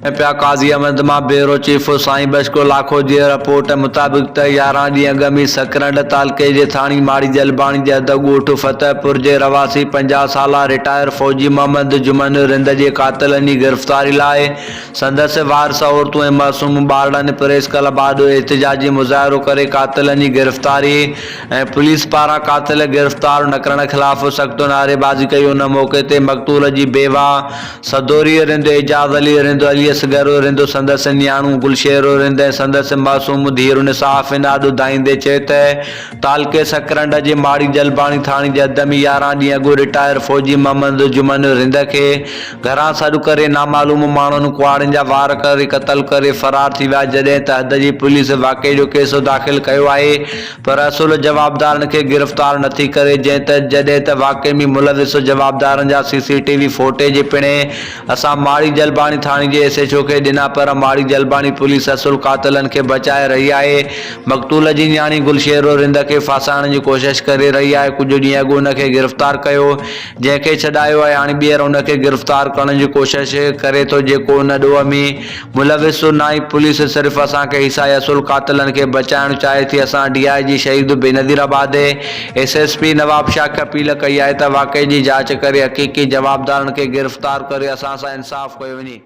پيا قاضي احمد مان bureau chief سائين بشڪو لاکو جي رپورٽ مطابق ته 11 ڏينهن اڳ ۾ سڪرنڊ تعلقي جي ٿاڻي ماڙي جلباڻي جي حد ڳوٺ فتح پور جي رهواسي 50 سالا رٽائر فوجي محمد جمن رند جي قاتلن جي گرفتاري لاء سندس وارث عورتون ۽ معصوم ٻارڙن پريس ڪلب آڏو احتجاجي مظاهرو ڪري قاتلن جي گرفتاري ۽ پوليس پاران قاتل گرفتار نه ڪرڻ خلاف سخت نعريبازي ڪئي ان موقعي تي مقتول جي بيواهه سدوري رند، اعجاز علي رند، علي اصغر رند، سندس نياڻو گلشير رند ۽ سندس معصوم ڌيئرن صحافين آڏو دانهيندي چيو ته تعلقي سڪرنڊ جي ماڙي جلباڻي ٿاڻي جي حد ۾ 11 ڏينهن اڳ رٽائر فوجي محمد جمن رند کي گهران سڏ ڪري نامعلوم ماڻهن ڪهاڙين جا وار ڪري قتل ڪري فرار ٿي ويا جڏهن ته حد جي پوليس واقعي جو ڪيس داخل ڪيو آهي پر اصل جوابدارن کي گرفتار نٿي ڪري جنهن ته جڏهن ته واقعي ۾ ملوث جوابدارن جا سي سي ٽي وي فوٽيج پڻ اسان ماڙي جلباڻي ٿاڻي جي ايس ايڇ او کي ڏنا پر ماڙي جلباڻي پوليس اصل قاتلن کي بچائي رهي آهي مقتول جي نياڻي گلشيرو رند کي ڦاسائڻ جي ڪوشش ڪري رهي آهي ڪجهه ڏينهن اڳ ان کي گرفتار ڪيو جنهن کي ڇڏايو آهي هاڻي ٻيهر ان کي گرفتار ڪرڻ جي ڪوشش ڪري ٿو جيڪو ان ڏوهه ۾ ملوث ناهي پوليس صرف اسان کي هيسائي اصل قاتلن کي بچائڻ چاهي ٿي اسان ڊي I جي شهيد Benazirabad S S P Nawabshah کي اپيل ڪئي آهي ته واقعي جي جاچ ڪري حقيقي جوابدارن کي گرفتار ڪري اسان سان انصاف ڪيو وڃي.